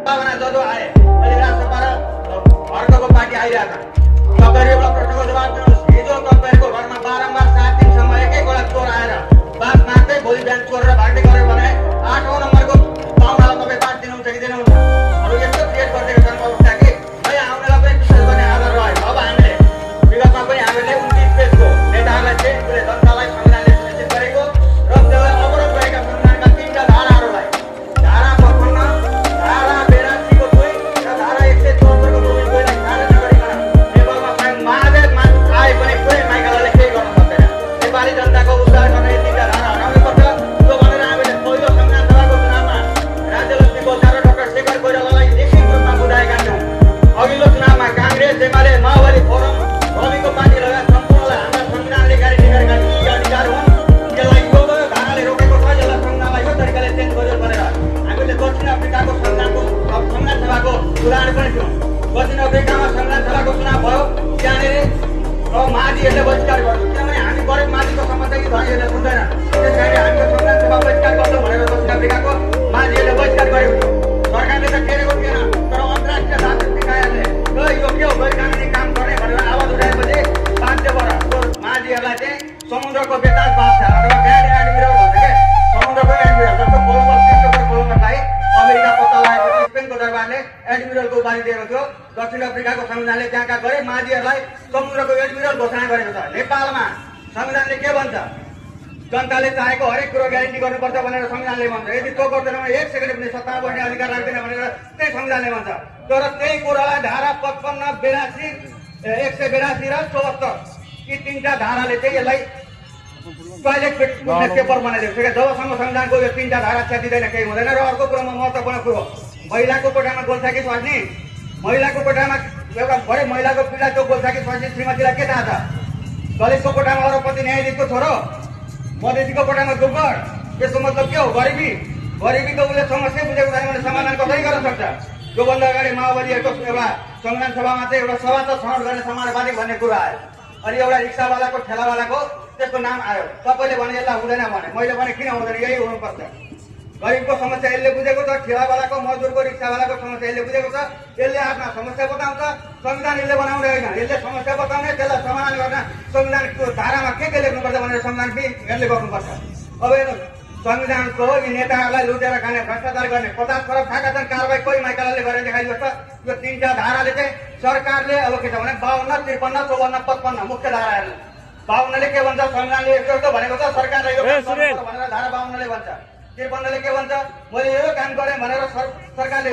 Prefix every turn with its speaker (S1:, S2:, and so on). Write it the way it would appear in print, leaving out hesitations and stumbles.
S1: भावना जदो आए अहिले राष्ट्रपा र अर्कोको पार्टी आइरहेका तपाईँहरू एउटा प्रश्नको जवाब दिनुहोस्। हिजो तपाईँहरूको घरमा बारम्बार 7 दिनसम्म एकैवटा चोर आएर बास मार्दै भोलि बिहान चोरेर भाग्दै गऱ्यो भने 8औं नम्बरको पाहुनालाई तपाईँ बास दिनुहुन्छ कि दिनुहुन्न? अब यस्तो क्रिएट गरिदिएको छन् अवस्था कि है आउनेलाई पनि विशेष गर्ने आदर रह्यो। अब हामीले विगतमा पनि हामीले 29 पेजको नेताहरूलाई चाहिँ जनतालाई संविधानले सुनिश्चित गरेको र त्यसलाई अवरोध गरेका संविधानका 3टा धाराहरूलाई धारा 55, धारा 82 को 2 र धारा 174 को 2 गइलाई कार्य नगरिकन नेपालमा स्वयं महादेव आए पनि कुनै माइकालाले केही गर्न सक्दैन। नेपाली जनताको उद्धार गर्न यी 3टा धारा हटाउनै पर्छ। त्यो भनेर हामीले पहिलो संविधान सभाको चुनावमा राज्यलक्ष्मी बोल्छा र डाक्टर शेखर कोइरालालाई लिखित रूपमा बुझाएका थियौँ। अघिल्लो चुनावमा कांग्रेस, एमाले, माओवादी फोरम, रविको पार्टी लगायत सम्पूर्णलाई हाम्रा संविधानले ग्यारेन्टी गरेका यी अधिकार हुन्। यसलाई यो धाराले रोकेको छ। यसलाई संविधानलाई यो तरिकाले चेन्ज गर्यो भनेर हामीले दक्षिण अफ्रिकाको संविधान सभाको उदाहरण पनि दियौँ। दक्षिण अफ्रिकामा संविधान सभाको चुनाव भयो। त्यहाँनिर माझीहरूले बहिष्कार गर्यो किनभने हामी गरीब माझीको समस्या कि धनीहरूले बुझ्दैन। त्यस कारण हामीले संविधान सभा बहिष्कार गर्छौँ भनेर दक्षिण अफ्रिकाको माझीहरूले बहिष्कार गरेको थियो। सरकारले त टेरेको थिएन, तर अन्तर्राष्ट्रिय शासक निकायले यो के हो गैरकानुनी काम गर्ने भनेर आवाज उठाएपछि बाध्य भएर त्यो माझीहरूलाई चाहिँ समुद्रको बेताज बादशाह अथवा ग्रान्ड एडमिरल भन्छ के समुद्रको एडमिरल जस्तो कोलम्बस क्रिस्टोफर कोलम्बसलाई अमेरिका पत्ता लगाएपछि स्पेनको दरबारले एडमिरलको उपाधि दिएको थियो। दक्षिण अफ्रिकाको संविधानले त्यहाँका गरीब माझीहरूलाई समुद्रको एडमिरल घोषणा गरेको छ। नेपालमा संविधानले के भन्छ? जनताले चाहेको हरेक कुरो ग्यारेन्टी गर्नुपर्छ भनेर संविधानले भन्छ। यदि त्यो गर्दैन भने 1 सेकेन्ड पनि सत्ता बढ्ने अधिकार राख्दैन भनेर त्यही संविधानले भन्छ। तर त्यही कुरालाई धारा 55, 82, 182 र 74 यी 3टा धाराले चाहिँ यसलाई टोयलेट पेपर बनाइदिएको छ। जबसम्म संविधानको यो 3टा धारा च्यातिँदैन केही हुँदैन। र अर्को कुरोमा महत्त्वपूर्ण कुरो, महिलाको कोठामा गोल्छा कि स्वास्नी, महिलाको कोठामा एउटा बडे महिलाको पीडा त्यो गोल्छा कि स्वास्नी श्रीमतीलाई के थाहा छ? दलितको कोठामा अरबपति न्यायाधीशको छोरो, मधेसीको कोठामा दुर्गढ। यसको मतलब के हो? गरिबीको उसले समस्या बुझेको छैन भने समाधान कसरी गर्न सक्छ? योभन्दा अगाडि माओवादीहरूको एउटा संविधान सभामा चाहिँ एउटा सभा त छनौट गर्ने समानुपातिक भन्ने कुरा आयो। अनि एउटा रिक्सावालाको ठेलावालाको त्यसको नाम आयो। सबैले भने यसलाई हुँदैन भने, मैले भने किन हुँदैन? यही हुनुपर्छ। गरिबको समस्या यसले बुझेको छ, ठेलावालाको, मजदुरको, रिक्सावालाको समस्या यसले बुझेको छ। यसले आफ्ना समस्या बताउँछ। संविधान यसले बनाउने होइन, यसले समस्या बताउने, त्यसलाई समाधान गर्न संविधानको धारामा के लेख्नुपर्छ भनेर संविधान यसले गर्नुपर्छ। अब हेर्नुहोस्, संविधानको यी नेताहरूलाई लुटेर खाने, भ्रष्टाचार गर्ने 50 खरब खाएका छन्। कारबाही कोही माइकालाले गरेर देखाइदियो छ। यो 3टा धाराले चाहिँ सरकारले अब के छ भने 52, 53, 54, 55 मुख्य धाराहरू। 52ले के भन्छ? संविधानले यस्तो यस्तो भनेको छ, सरकारले यो भनेर धारा 52ले भन्छ। 53ले के भन्छ? मैले यो काम गरेँ भनेर सरकारले